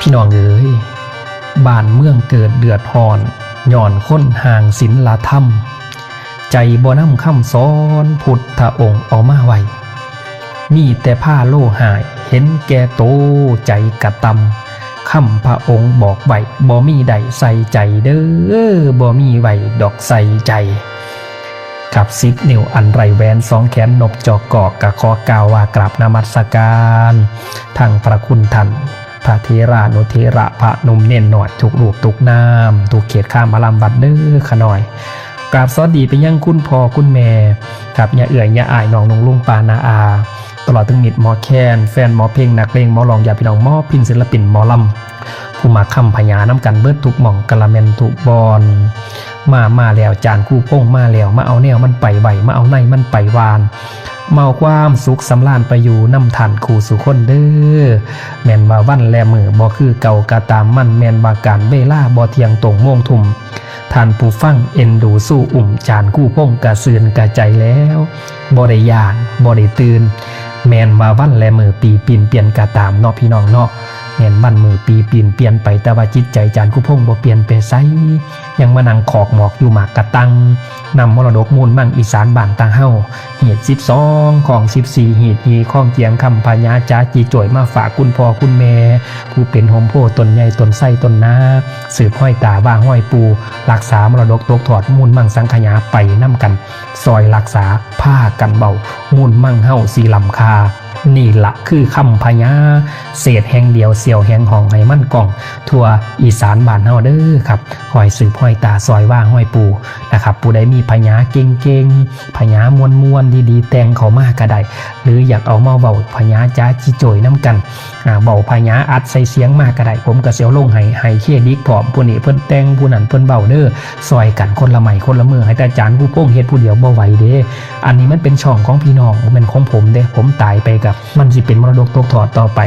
ພີ່ນ້ອງເອີຍ, ບ້ານເມືອງເກີດເດືອດຮ້ອນ ຍ້ອນຄົນຫ່າງສິນລະທຳ, ໃຈບໍ່ນຳຄຳສອນ ພຸດທະອົງເອົາມາໄວ້, ມີແຕ່ພາໂລຮ້າຍ ເຫັນແກ່ໂຕ ໃຈກະຕ່ຳ, ຄຳພະອົງບອກໄວ້ ບໍ່ມີໄດ້ໃສ່ໃຈເດີ້, ບໍ່ມີໄວ້ດອກໃສ່ໃຈ. ກັບສິບນິ້ວອັນໄຮ້ແຫວນ ສອງແຂນນົບຈອກກອກ ກະຂໍກ່າວວ່າກາບນະມັດສະການ ທັງພະຄຸນທ່ານ ພະເຖລານຸເຖລະ ພະໜຸ່ມເນນນ້ອຍ ທຸກຮູບທຸກນາມ ທຸກເຂດຄາມອາລາມວັດເດີ້ຂະນ້ອຍ. ກາບສະຫວັດດີໄປຍັງຄຸນພໍ່ຄຸນແມ່ ກັບຍາເອື້ອຍຍາອ້າຍ ນ້ອງນຸ່ງລຸງປ້ານ້າອາ ຕະຫຼອດເຖິງມິດໝໍແຄນ ແຟນໝໍເພັງ ນັກເລງໝໍຮ້ອງ ຍາດພີ່ນ້ອງໝໍພິນ ສິນລະປິນໝໍລຳ ຜູ້ມັກຄຳພະຍານຳກັນເບິດທຸກໝ່ອງ ກະລະແມ່ນທຸກບ່ອນ. ມາ ມາແລ້ວ ຈານຄູພົງມາແລ້ວ, ມາເອົາແນວມັນໄປໄວ້ ມາເອົາໃນມັນໄປຫວ່ານ, ມາເອົາຄວາມສຸກສຳລານໄປຢູ່ນຳທ່ານຄູ່ສູ່ຄົນເດີ້. ແມ່ນວ່າວັນແລະມື້ບໍ່ຄືເກົ່າກະຕາມ, ມັນແມ່ນວ່າການເວລາບໍ່ທ່ຽງຕົງໂມງທຸ່ມ, ທ່ານຜູ້ຟັງເອັນດູຊູອຸ້ມ ຈານຄູພົງກະຊື່ນກະໃຈແລ້ວ, ບໍ່ໄດ້ຢ້ານ ບໍ່ໄດ້ຕື່ນ. ແມ່ນວ່າວັນແລະມື້ ປີປິ່ນປ່ຽນກະຕາມເນາະ ພີ່ນ້ອງເນາະ, ແມ່ນວັນມື້ປີປິ່ນປ່ຽນໄປ, ແຕ່ວ່າຈິດໃຈຈານຄູພົງບໍ່ປ່ຽນໄປໃສ, ຍັງມານັ່ງຂອກໝອກຢູ່ໝາກກະຕັງ, ນຳມໍລະດົກມູນມັງອີສານບ້ານຕາເຮົາ, ຮີດສິບສອງ ຄອງສິບສີ່ ຮີດຮີຄອງຈຽງຄຳພະຍາຈາຈິໂຈຍ ມາຝາກຄຸນພໍ່ຄຸນແມ່ ຜູ້ເປັນຮົ່ມໂພຕົ້ນໃຫຍ່ຕົ້ນໄຊຕົ້ນໜາ, ສືບຮອຍຕາວ່າຮອຍປູ່, ຮັກສາມໍລະດົກຕົກທອດມູນມັງສັງຂະຍາໄປນຳກັນ, ຊ່ອຍຮັກສາ ພາກັນເວົ້າ, ມູນມັງເຮົາຊິລ້ຳຄ່າ. ນີ້ລະຄືຄຳພະຍາ ເສດແຫ່ງດຽວ ສ່ຽວແຫ່ງຫ້ອງ ໃຫ້ມັນກ້ອງທົ່ວອີສານບ້ານເຮົາເດີ້ຄັບ. ຄອຍສືບຮອຍຕາ ຊ່ອຍວ່າຮອຍປູ່ນະຄັບ. ຜູ້ໃດມີພະຍາເກັ່ງໆ ພະຍາມ່ວນໆ ດີໆ ແຕ່ງເຂົ້າມາກະໄດ້ ຫຼື ຢາກເອົາມາເວົ້າພະຍາຈາຈິໂຈຍນຳກັນ, ອາ ເວົ້າພະຍາອັດໃສ່ສຽງມາກະໄດ້, ຜົມກະຊິເອົາລົງໃຫ້ ໃຫ້ເຄຣດິດພ້ອມ. ຜູ້ນີ້ເພິ່ນແຕ່ງ ຜູ້ນັ້ນເພິ່ນເວົ້າເດີ້, ຊ່ອຍກັນຄົນລະໄມ້ຄົນລະມື. ໃຫ້ແຕ່ອາຈານຜູ້ພົງເຮັດຜູ້ດຽວບໍ່ໄຫວເດ້. ອັນນີ້ມັນເປັນຊ່ອງຂອງພີ່ນ້ອງ ບໍ່ແມ່ນຂອງຜົມເດ້. ຜົມຕາຍໄປກະມັນຊິເປັນມໍລະດົກຕົກທອດຕໍ່ໄປ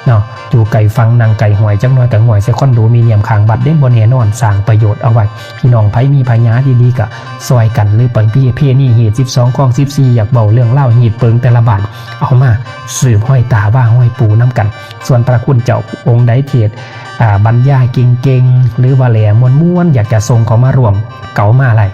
ເນາະ. ຢູ່ໄກຝັ່ງ ນັ່ງໄກຫ້ວຍ ຈັກໜ້ອຍກະງ່ວຍໃສ່ຄອນໂດມິນຽມຂ້າງວັດເດ້, ບໍ່ແນ່ນອນ. ສ້າງປະໂຫຍດເອົາໄວ້. ພີ່ນ້ອງໃຜມີພະຍາດີໆ ກະຊ່ອຍກັນ ຫຼື ໄປປະເພນີຮີດສິບສອງ ຄອງສິບສີ່ ຢາກເວົ້າເລື່ອງລາວຮີດເປິງແຕ່ລະບ້ານ ເອົາມາສືບຮອຍຕາວ່າຮອຍປູ່ນຳກັນ. ສ່ວນພະຄຸນເຈົ້າອົງໃດເທດ ອາ ບັນຍາຍເກັ່ງໆ ຫຼືວ່າແຫຼມ່ວນໆ ຢາກຈະສົ່ງເຂົ້າມາຮ່ວມ ເຂົ້າມາໄດ້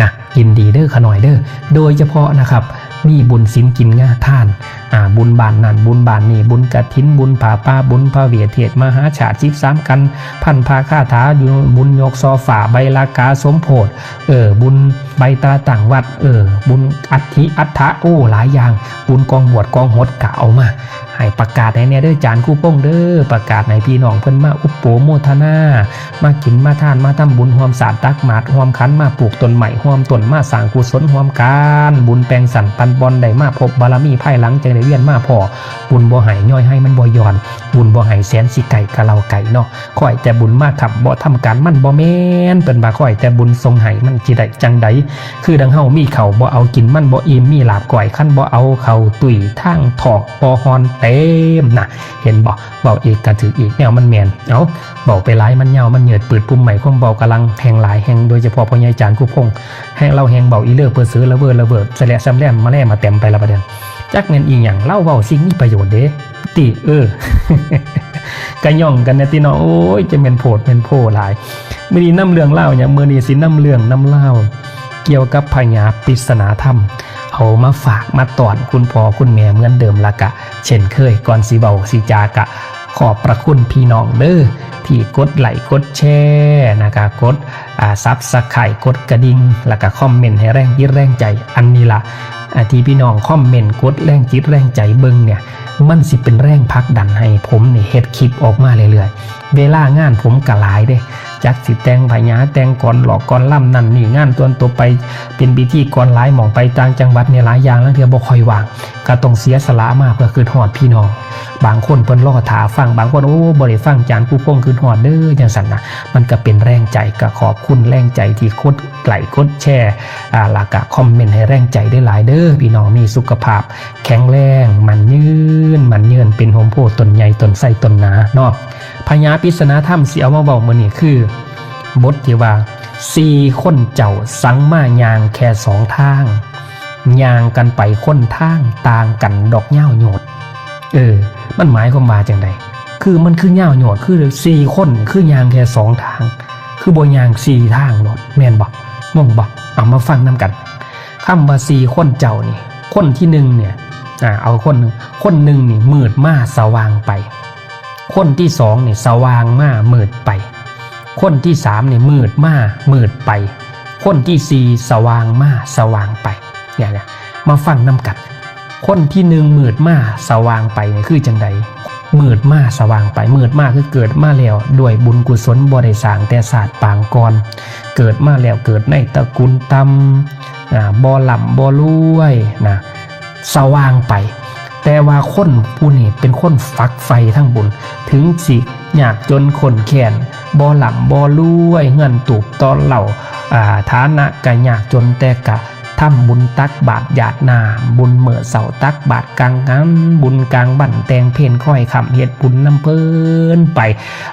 ນະ, ຍິນດີເດີ້ຂະນ້ອຍເດີ້. ໂດຍສະເພາະນະຄັບ ມີບຸນສິນກິນງາທານ ອາ ບຸນບ້ານນັ້ນບຸນບ້ານນີ້, ບຸນກະຖິນ ບຸນຜ້າປ່າ ບຸນພະເວດ ເທດມະຫາຊາດ ສິບສາມກັນ ພັນພະຄາຖາ ບຸນຍົກຊໍຟ້າ ໃບລະກາສົມໂພດ ເອີ ບຸນໃບຕາຕັ້ງວັດ ເອີ ບຸນອັດຖິອັດຖະ ໂອ້ ຫຼາຍຢ່າງ, ບຸນກອງບວດກອງຫົດກະເອົາມາ ໃຫ້ປະກາດໃຫ້ແດ່ເດີ້ ຈານຄູພົງເດີ້. ປະກາດໃຫ້ພີ່ນ້ອງເພິ່ນມາອຸປະໂມທະນາ ມາກິນມາທານ ມາທຳບຸນຮ່ວມສາດ ຕັກໝາດຮ່ວມຂັນ ມາປູກຕົ້ນໄມ້ຮ່ວມຕົ້ນ ມາສ້າງກຸສົນຮ່ວມກັນ. ບຸນແບ່ງສັນປັນບ່ອນ ໄດ້ມາພົບບາລະມີ ພາຍຫຼັງຈຶ່ງໄດ້ວຽນມາພໍ້. ບຸນບໍ່ໃຫ້ຍ້ອຍໃຫ້ມັນບໍ່ຍ້ອນ, ບຸນບໍ່ໃຫ້ແສນຊິໃກ້ກະເລົ່າໄກເນາະ. ຂ້ອຍແຕ່ບຸນມາຄ້ຳ ບໍ່ທຳການມັນບໍ່ແມ່ນ, ເພິ່ນວ່າຂ້ອຍແຕ່ບຸນສົ່ງໃຫ້ ມັນຊິໄດ້ຈັ່ງໃດ? ຄືດັ່ງເຮົາມີເຂົ້າບໍ່ເອົາກິນ ມັນບໍ່ອີ່ມ, ມີລາບກ້ອຍ ຄັນບໍ່ເອົາເຂົ້າຕຸ້ຍ ທາງທ້ອງບໍ່ຮ່ອນເຕັມນະ. ເຫັນບໍ່? ເວົ້າອີກກະຖືກອີກ, ແນວມັນແມ່ນ. ເອົ້າ ເວົ້າໄປຫຼາຍ ມັນຍາວມັນຍືດ ປືດປຸ່ມໄໝ້ຄວາມເວົ້າກຳລັງແຮ່ງຫຼາຍແຮ່ງ, ໂດຍສະເພາະພໍ່ໃຫຍ່ຈານຄູພົງ ແຮ່ງ ລາວແຮ່ງເວົ້າອີເລີເປີເສີ ລະເວີລະເວີ ສະແລະສຳແລມມາແລມາແຕມໄປລະບາດນີ້. ຈັກແມ່ນອີ່ຫຍັງ ລາວເວົ້າສິ່ງມີປະໂຫຍດເດ້ ຕິ ເອີ ກະຫຍ້ອງກັນແດ່ຕິເນາະ. ໂອ້ຍ ຈະແມ່ນໂພດແມ່ນໂພຫຼາຍ. ມື້ນີ້ນຳເລື່ອງລາວຫຍັງ? ມື້ນີ້ຊິນຳເລື່ອງນຳລາວ ກ່ຽວກັບພະຍາປິດສະໜາທຳ ເອົາມາຝາກມາຕ້ອນຄຸນພໍ່ຄຸນແມ່ເໝືອນເດີມ. ລະກະເຊັ່ນເຄີຍ ກ່ອນຊິເວົ້າຊິຈາ ກະຂອບພະຄຸນພີ່ນ້ອງເດີ້ ທີ່ກົດໄລ້ກົດແຊນະກະ ກົດ ອາ Subscribe ກົດກະດິ່ງ ລະກະຄອມເມັນໃຫ້ແຮງຈິດແຮງໃຈ. ອັນນີ້ລະ ອາ ທີ່ພີ່ນ້ອງຄອມເມັນ ກົດແຮງຈິດແຮງໃຈເບິ່ງເນີ້ຍ ມັນຊິເປັນແຮງຜັກດັນໃຫ້ຜົມນີ້ເຮັດຄລິບອອກມາເລື້ອຍໆ. ເວລາງານຜົມກະຫຼາຍເດ້ ຈັກຊິແຕ່ງພະຍາ ແຕ່ງກອນຫຼອກກອນລຳນັ້ນນີ້, ງານສ່ວນຕົວໄປເປັນພິທີກອນຫຼາຍໝ່ອງ ໄປຕ່າງຈັງຫວັດນີ້ຫຼາຍຢ່າງ, ລາງເທື່ອບໍ່ຄ່ອຍວ່າງ ກະຕ້ອງເສຍສະຫຼະມາເພື່ອຄິດຮອດພີ່ນ້ອງ. ບາງຄົນເພິ່ນລໍຖ້າຟັງ, ບາງຄົນ ໂອ້ ບໍ່ໄດ້ຟັງຈານຄູພົງ ຄິດຮອດເດີ້ ຈັ່ງຊັ້ນນະ. ມັນກະເປັນແຮງໃຈ, ກະຂອບຄຸນແຮງໃຈທີ່ກົດໄລ້ກົດແຊ ອາ ລະກະຄອມເມັນໃຫ້ແຮງໃຈຫຼາຍໆເດີ້. ພີ່ນ້ອງມີສຸຂະພາບແຂງແຮງ ໝັ້ນຍືນ ໝັ້ນຍືນ ເປັນຮົ່ມໂພຕົ້ນໃຫຍ່ຕົ້ນໄຊຕົ້ນໜາເນາະ. ພະຍາປິດສະໜາທຳຊິເອົາມາເວົ້າມື້ນີ້ຄື ບົດທີ່ວ່າ ສີ່ຄົນເຈົ້າສັງມາຍ່າງແຄ່ສອງທາງ, ຍ່າງກັນໄປຄົນທາງ ຕ່າງກັນດອກຍາວໂຍດ. ເອີ ມັນໝາຍຄວາມວ່າຈັ່ງໃດ? ຄືມັນຄືຍາວໂຍດ ຄືສີ່ຄົນ ຄືຍ່າງແຄ່ສອງທາງ ຄືບໍ່ຍ່າງສີ່ທາງໂລດ ແມ່ນບໍ່? ງົງບໍ່? ເອົາມາຟັງນຳກັນ. ຄຳວ່າສີ່ຄົນເຈົ້ານີ້ ຄົນທີໜຶ່ງເນ່ຍ ອາ ເອົາຄົນໜຶ່ງ ຄົນໜຶ່ງນີ້ມືດມາສະຫວ່າງໄປ, ຄົນທີສອງນີ້ສະຫວ່າງມາມືດໄປ, ຄົນທີສາມນີ້ມືດມາມືດໄປ, ຄົນທີສີ່ສະຫວ່າງມາສະຫວ່າງໄປ. ເນ່ຍ ມາຟັງນຳກັນ. ຄົນທີໜຶ່ງມືດມາສະຫວ່າງໄປນີ້ຄືຈັ່ງໃດ? ມືດມາສະຫວ່າງໄປ ມືດມາຄືເກີດມາແລ້ວດ້ວຍບຸນກຸສົນ ບໍ່ໄດ້ສ້າງແຕ່ຊາດປາງກ່ອນ, ເກີດມາແລ້ວເກີດໃນຕະກຸນຕ່ຳ ອາ ບໍ່ລ່ຳບໍ່ລວຍນະ ສະຫວ່າງໄປ. ແຕ່ວ່າຄົນຜູ້ນີ້ເປັນຄົນຝັກໃຝ່ທາງບຸນ ເຖິງຊິຍາກຈົນຂົນແຄ້ນ ບໍ່ລ່ຳບໍ່ລວຍ ເຮືອນຕູບຕໍ່ເຫຼົ່າ ອາ ຖານະກະຍາກຈົນ ແຕ່ກະ ທຳບຸນຕັກບາດຢາດນ້ຳ ບຸນມື້ເຊົ້າຕັກບາດກາງການ ບຸນກາງວັນແຕ່ງເພນຄອຍຄ່ຳ ເຮັດບຸນນຳເພິ່ນໄປ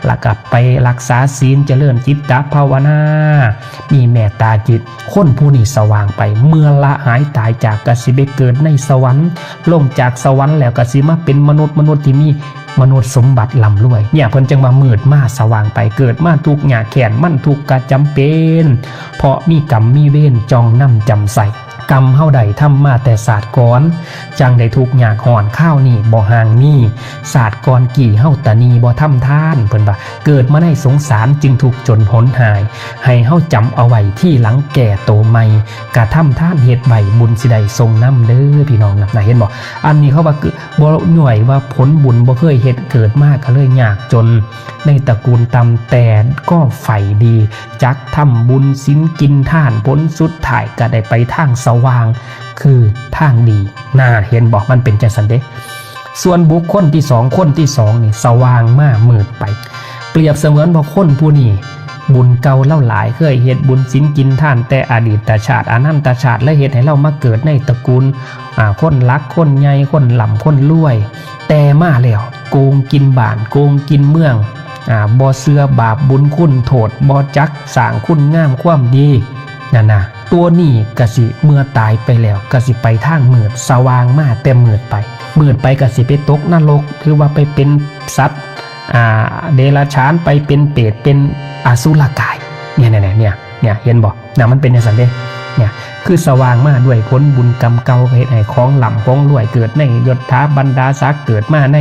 ແລ້ວກໍໄປລັກສາສິນ ຈະເລີນຈິດຕະພາວະນາ ມີແມັດຕາຈິດ. ຄົນຜູ້ນີ້ສະຫວ່າງໄປ ເມື່ອລະຫາຍຕາຍຈາກ ກໍຊິໄປເກີດໃນສະຫວັນ, ລົງຈາກສະຫວັນແລ້ວກໍຊິມາເປັນມະນຸດ, ມະນຸດທີ່ມີ ມະນຸດສົມບັດລ່ຳລວຍ. ເນ່ຍ ເພິ່ນຈຶ່ງວ່າມືດມາສະຫວ່າງໄປ, ເກີດມາທຸກຍາກແຄ້ນ ມັນທຸກກະຈຳເປັນ ເພາະມີກຳມີເວນຈ່ອງນຳຈຳໃສ່. ກຳເຮົາໄດ້ທຳມາແຕ່ຊາດກ່ອນ ຈັ່ງໄດ້ທຸກຍາກຮ້ອນ, ຄາວນີ້ບໍ່ຫ່າງມີ. ຊາດກ່ອນກີ້ເຮົາຕະໜີ່ບໍ່ທຳທານ, ເພິ່ນວ່າເກີດມາໃນສົງສານຈຶ່ງທຸກຈົນຫົນຫາຍ. ໃຫ້ເຮົາຈຳເອົາໄວ້ ທີຫຼັງແກ້ໂຕໃໝ່ ກະທຳທານເຮັດໄວ້ ບຸນຊິໄດ້ສົ່ງນຳເດີພີ່ນ້ອງນະ. ເຫັນບໍ່? ອັນນີ້ເຂົາວ່າ ບໍ່ຍ້ອຍວ່າຜົນບຸນບໍ່ເຄີຍເຮັດ ເກີດມາກໍເລີຍຍາກຈົນ ໃນຕະກູນຕ່ຳ ແຕ່ກໍໃຝ່ດີ ຈັກທຳບຸນສິນກິນທານ ຜົນສຸດທ້າຍກໍໄດ້ໄປທາງສະຫວ່າງ ຄືທາງດີນະ. ເຫັນບໍ່? ມັນເປັນຈັ່ງຊັ້ນເດ້. ສ່ວນບຸກຄົນທີສອງ ຄົນທີສອງນີ້ສະຫວ່າງມາມືດໄປ. ປຽບສະເໝືອນວ່າຄົນຜູ້ນີ້ ບຸນເກົ່າລາວຫຼາຍ ເຄີຍເຮັດບຸນສິນກິນທານແຕ່ອະດີດຕະຊາດ ອະນັນຕະຊາດ ແລະ ເຮັດໃຫ້ລາວມາເກີດໃນຕະກູນ ອາ ຄົນຫຼັກຄົນໃຫຍ່ ຄົນລ່ຳຄົນລວຍ ແຕ່ມາແລ້ວໂກງກິນບ້ານ ໂກງກິນເມືອງ ອາ ບໍ່ເຊື່ອບາບບຸນຄຸນໂທດ ບໍ່ຈັກສ້າງຄຸນງາມຄວາມດີ ນັ້ນນະ. ຕົວນີ້ກະຊິເມື່ອຕາຍໄປແລ້ວ ກະຊິໄປທາງມືດ ສະຫວ່າງມາແຕ່ມືດໄປ ມືດໄປກະຊິໄປຕົກນະລົກ ຫຼືວ່າໄປເປັນສັດ ອາ ເດຍລະສານ ໄປເປັນເປດ ເປັນອະສຸລະກາຍ ເນ່ຍ ເຫັນບໍ່? ນະ ມັນເປັນຈັ່ງຊັ້ນເດ້. ເນ່ຍ ຄືສະຫວ່າງມາດ້ວຍຜົນບຸນກຳເກົ່າ ເຮັດໃຫ້ຂອງລ່ຳຂອງລວຍ ເກີດໃນຍົດຖາບັນດາສັກ ເກີດມາໃນ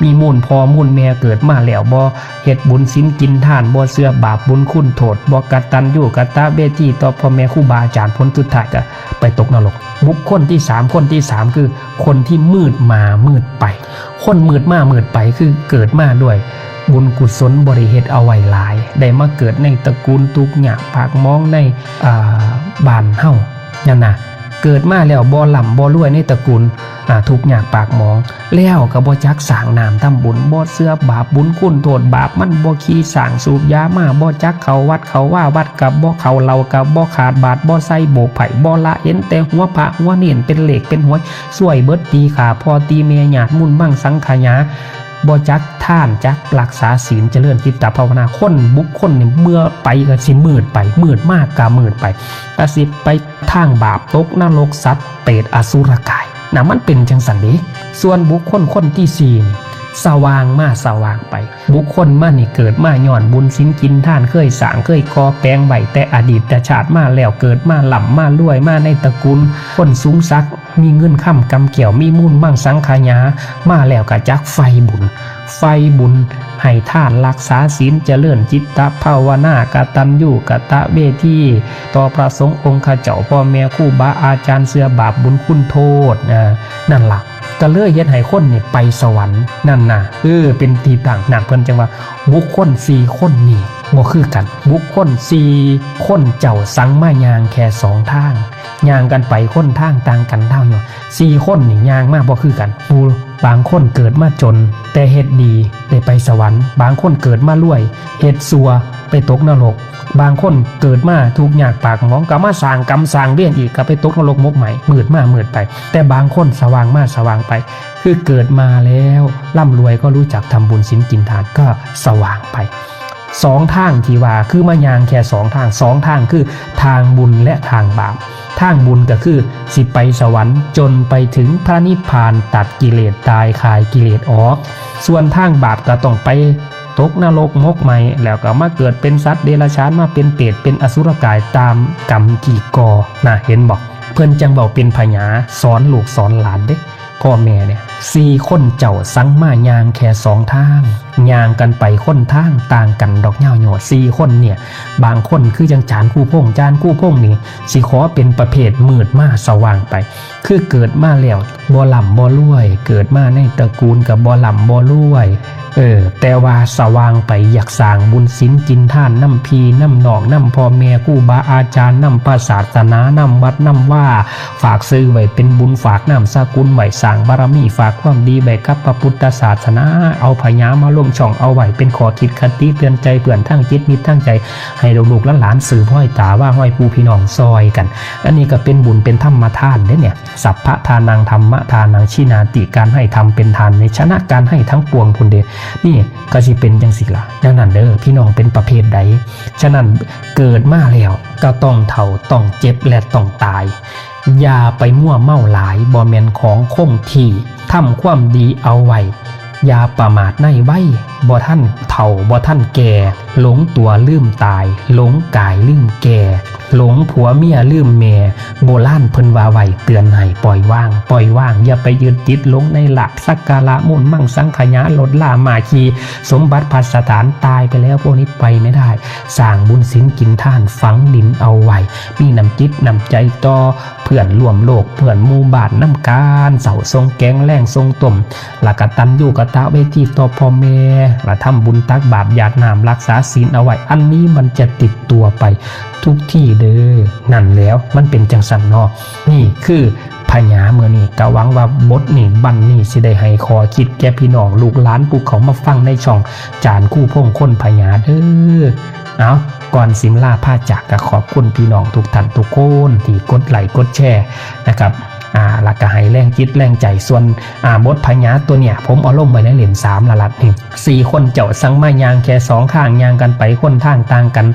ມີມູນພໍ່ມູນແມ່ ເກີດມາແລ້ວບໍ່ເຮັດບຸນສິນກິນທານ ບໍ່ເຊື່ອບາບບຸນຄຸນໂທດ ບໍ່ກະຕັນຍູກະຕະເວທີຕໍ່ພໍ່ແມ່ຄູບາອາຈານ ຜົນສຸດທ້າຍກະໄປຕົກນະລົກ. ບຸກຄົນທີສາມ ຄົນທີສາມ ຄືຄົນທີ່ມືດມາມືດໄປ. ຄົນມືດມາມືດໄປ ຄືເກີດມາດ້ວຍບຸນກຸສົນບໍ່ໄດ້ເຮັດເອົາໄວ້ຫຼາຍ ໄດ້ມາເກີດໃນຕະກູນທຸກຍາກປາກໝອງໃນ ເອີ ບ້ານເຮົານັ້ນນະ ເກີດມາແລ້ວບໍ່ລ່ຳບໍ່ລວຍໃນຕະກູນ ອາ ທຸກຍາກປາກໝອງ ແລ້ວກໍບໍ່ຈັກສ້າງນ້ຳທຳບຸນ ບໍ່ເຊື່ອບາບບຸນຄຸນໂທດ ບາບມັນບໍ່ຂີ້ສ້າງສູບຢາມາ ບໍ່ຈັກເຂົ້າວັດເຂົ້າວາ ວັດກໍບໍ່ເຂົ້າ ເຫຼົ້າກໍບໍ່ຂາດບາດ ບໍ່ໃສ່ໂບກໄພ້ ບໍ່ລະ ເຫັນແຕ່ຫົວພະຫົວເນນ ເປັນເລກເປັນຫວຍ ຊ່ວຍເບິດ ຕີຂ້າພໍ່ຕີແມ່ ຍາດມຸນມັງສັງຂະຫຍາ ບໍ່ຈັກທານ ຈັກລັກສາສິນ ຈະເລີນຈິດຕະພາວະນາ. ຄົນບຸກຄົນນີ້ເມື່ອໄປກໍຊິມືດໄປ ມືດມາກໍມືດໄປ ກໍຊິໄປທາງບາບ ຕົກນະລົກ ສັດເປດ ອະສຸລະກາຍນະ ມັນເປັນຈັ່ງຊັ້ນເດ້. ສ່ວນບຸກຄົນຄົນທີສີ່ນີ້ ສະຫວ່າງມາສະຫວ່າງໄປ. ບຸກຄົນມານີ້ເກີດມາຍ້ອນບຸນສິນກິນທານ ເຄີຍສ້າງເຄີຍກໍ່ແປງໄວ້ແຕ່ອະດີດຕະຊາດມາແລ້ວ ເກີດມາລ່ຳມາລວຍ ມາໃນຕະກູນຄົນສູງສັກ ມີເງິນຄຳກຳແກ້ວ ມີມູນມັງສັງຂະຫຍາ ມາແລ້ວກະຈັກໃຝ່ບຸນ ໃຝ່ບຸນ ໃຫ້ທານ ລັກສາສິນ ຈະເລີນຈິດຕະພາວະນາ ກະຕັນຍູກະຕະເວທີ ຕໍ່ພະສົງອົງຄະເຈົ້າ ພໍ່ແມ່ຄູບາອາຈານ ເຊື່ອບາບບຸນຄຸນໂທດ ນັ້ນລະ ກະເລີຍເຮັດໃຫ້ຄົນນີ້ໄປສະຫວັນ ນັ້ນນະ. ເອີ ເປັນທີ່ຕັ້ງນະ ເພິ່ນຈັ່ງວ່າ ບຸກຄົນສີ່ຄົນນີ້ບໍ່ຄືກັນ. ບຸກຄົນສີ່ຄົນເຈົ້າສັງມາຍ່າງແຄ່ສອງທາງ ຍ່າງກັນໄປຄົນທາງຕ່າງກັນດາວໂຍດ. ສີ່ຄົນນີ້ຍ່າງມາບໍ່ຄືກັນ. ຜູ້ ບາງຄົນເກີດມາຈົນ ແຕ່ເຮັດດີໄດ້ໄປສະຫວັນ, ບາງຄົນເກີດມາລວຍ ເຮັດຊົ່ວໄປຕົກນະລົກ, ບາງຄົນເກີດມາທຸກຍາກປາກໝອງ ກໍມາສ້າງກຳສ້າງເວນອີກ ກໍໄປຕົກນະລົກໝົກໄໝ້ ມືດມາມືດໄປ. ແຕ່ບາງຄົນສະຫວ່າງມາສະຫວ່າງໄປ ຄືເກີດມາແລ້ວລ່ຳລວຍ ກໍຮູ້ຈັກທຳບຸນສິນກິນທານ ກໍສະຫວ່າງໄປ. ສອງທາງທີ່ວ່າ ຄືມາຍ່າງແຄ່ສອງທາງ ສອງທາງ ຄືທາງບຸນ ແລະ ທາງບາບ. ທາງບຸນກໍຄືຊິໄປສະຫວັນ ຈົນໄປເຖິງພະນິບພານ ຕັດກິເລດຕາຍ ຄາຍກິເລດອອກ. ສ່ວນທາງບາບກໍຕ້ອງໄປຕົກນະລົກໝົກໄໝ້ ແລ້ວກໍມາເກີດເປັນສັດເດຍລະສານ ມາເປັນເປດ ເປັນອະສຸລະກາຍ ຕາມກຳທີ່ກໍ່ນະ. ເຫັນບໍ່? ເພິ່ນຈັ່ງເວົ້າເປັນພະຍາ ສອນລູກສອນຫຼານເດ້. ພໍ່ແມ່ເນຍ ສີ່ຄົນເຈົ້າສັງມາຍ່າງແຄ່ສອງທາງ ຍ່າງກັນໄປຄົນທາງ ຕ່າງກັນດອກຍາວໂຍດ. ສີ່ຄົນເນຍ ບາງຄົນຄືຈັ່ງຈານຄູພົງ ຈານຄູພົງນີ້ຊິຂໍເປັນປະເພດມືດມາສະຫວ່າງໄປ ຄືເກີດມາແລ້ວບໍ່ລ່ຳບໍ່ລວຍ ເກີດມາໃນຕະກູນກໍບໍ່ລ່ຳບໍ່ລວຍ ເອີ ແຕ່ວ່າສະຫວ່າງໄປ ຢາກສ້າງບຸນສິນກິນທານນຳພີ່ນຳນ້ອງ ນຳພໍ່ແມ່ ຄູບາອາຈານ ນຳພະສາສະໜາ ນຳວັດນຳວາ ຝາກຊື່ໄວ້ເປັນບຸນ ຝາກນາມສະກຸນໄວ້ ສ້າງບາລະມີ ຝາກຄວາມດີໄວ້ກັບພະພຸດທະສາສະໜາ. ເອົາພະຍາມາລົງຊ່ອງ ເອົາໄວ້ເປັນຂໍ້ຄິດຄະຕິເຕືອນໃຈ ເພື່ອນທາງຈິດມິດທາງໃຈ ໃຫ້ລູກໆຫຼານໆສືບຮອຍຕາວາຮອຍປູ່ພີ່ນ້ອງຊ່ອຍກັນ. ອັນນີ້ກໍເປັນບຸນເປັນທຳມະທານເດ້ເນຍ. ສັບພະທານັງທຳມະທານັງ ຊິນາຕິ ການໃຫ້ທຳເປັນທານນີ້ ຊະນະການໃຫ້ທັງປວງພຸ້ນເດ. ນີ້ກໍຊິເປັນຈັ່ງຊີ້ລະ. ດັ່ງນັ້ນເດີ ພີ່ນ້ອງເປັນປະເພດໃດ? ສະນັ້ນເກີດມາແລ້ວກໍຕ້ອງເຖົ້າ ຕ້ອງເຈັບ ແລະ ຕ້ອງຕາຍ. ຢ່າໄປມົວເມົາຫຼາຍ ບໍ່ແມ່ນຂອງຄົງທີ່. ທຳຄວາມດີເອົາໄວ້ ຢ່າປະໝາດໃນໄວ ບໍ່ທັນເຖົ້າ ບໍ່ທັນແກ່ ຫຼົງຕົວລືມຕາຍ ຫຼົງກາຍລືມແກ່ ຫຼົງຜົວເມຍລືມແມ່. ໂບລານເພິ່ນວ່າໄວ້ເຕືອນໃຫ້ ປ່ອຍວາງ ປ່ອຍວາງ ຢ່າໄປຍຶດຕິດຫຼົງໃນລາບສັກກາລະ ມູນມັງສັງຂະຍາ ລົດລາມ້າຂີ່ ສົມບັດພັດສະຖານ. ຕາຍໄປແລ້ວພວກນີ້ໄປໄມ່ໄດ້. ສ້າງບຸນສິນກິນທານ ຝັງດິນເອົາໄວ້ ມີນ້ຳຈິດນ້ຳໃຈຕໍ່ເພື່ອນຮ່ວມໂລກ ເພື່ອນໝູ່ບ້ານນຳກັນ ເຊົ້າສົ່ງແກງ ແລງສົ່ງຕົ້ມ ລະກະຕັນຍູກະຕະເວທີຕໍ່ພໍ່ແມ່ ລະທຳບຸນຕັກບາດຢາດນ້ຳ ຮັກສາສິນເອົາໄວ້. ອັນນີ້ມັນຈະຕິດຕົວໄປທຸກທີ່ເດີ. ນັ້ນແລ້ວ ມັນເປັນຈັ່ງຊັ້ນເນາະ. ນີ້ຄືພະຍາມື້ນີ້ ກະຫວັງວ່າບົດນີ້ ບັນນີ້ ຊິໄດ້ໃຫ້ຂໍ້ຄິດແກ່ພີ່ນ້ອງລູກຫຼານຜູ້ເຂົ້າມາຟັງໃນຊ່ອງຈານຄູພົງຄົນພະຍາເດີ. ເອົາ ກ່ອນຊິລາພາຈາກ ກະຂອບຄຸນພີ່ນ້ອງທຸກທ່ານທຸກຄົນທີ່ກົດໄລກົດແຊນະຄັບ ອ່າ ລະກະໃຫ້ແຮງຈິດແຮງໃຈ. ສ່ວນ ອ່າ ບົດພະຍາຕົວເນີ້ຍ ຜົມເອົາລົງໄວ້ໃນເຫຼັ້ມສາມລະລັດນີ້ ສີ່ຄົນເຈົ້າສັງມາຍ່າງແຄ່ສອງທາງ ຍ່າງກັນໄປຄົນທາງຕ່າງກັນ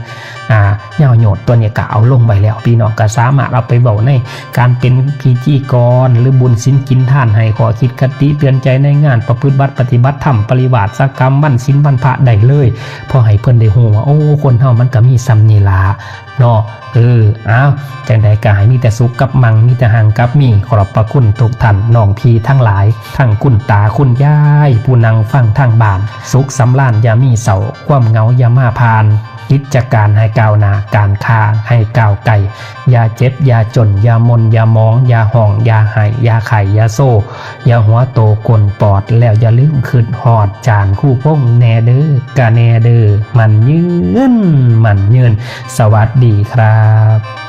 ອ່າ ຍາວໂຍດ. ຕົວນີ້ກະເອົາລົງໄວ້ແລ້ວ ພີ່ນ້ອງກະສາມາດເອົາໄປເວົ້າໃນການເປັນພິທີກອນ ຫຼື ບຸນສິນກິນທານ ໃຫ້ຂໍ້ຄິດຄະຕິເຕືອນໃຈໃນງານປະພຶດວັດປະຕິບັດທຳ ປະລິວາດສະກຳ ວັນສິນວັນພະໄດ້ເລີຍ ເພື່ອໃຫ້ເພິ່ນໄດ້ຮູ້ວ່າ ໂອ້ ຄົນເຮົາມັນກະມີສ່ຳນີ້ລະ ເນາະ. ເອີ ອ້າວ ຈັ່ງໃດກໍໃຫ້ມີແຕ່ສຸກກັບມັງ ມີແຕ່ຮັ່ງກັບມີ. ຂອບພະຄຸນທຸກທ່ານ ນ້ອງພີ່ທັງຫຼາຍ ທັງຄຸນຕາຄຸນຍາຍ ຜູ້ນັ່ງຟັງທາງບ້ານ. ສຸກສຳລານຢ່າມີເສົ້າ ຄວາມເຫງົາຢ່າມາຜ່ານ ກິດຈະການໃຫ້ກ້າວໜ້າ ການຄ້າໃຫ້ກ້າວໄກ. ຢ່າເຈັບຢ່າຈົນ ຢ່າໝົ່ນຢ່າໝອງ ຢ່າຮ້ອງຢ່າໄຫ້ ຢ່າໄຂ້ຢ່າໂຊ ຢ່າຫົວໂຕໂກນປອດ ແລ້ວຢ່າລືມຄິດຮອດຈານຄູພົງແດ່ເດີ ກະແດ່ເດີ. ໝັ້ນຍືນ ໝັ້ນຍືນ. ສະຫວັດດີຄັບ.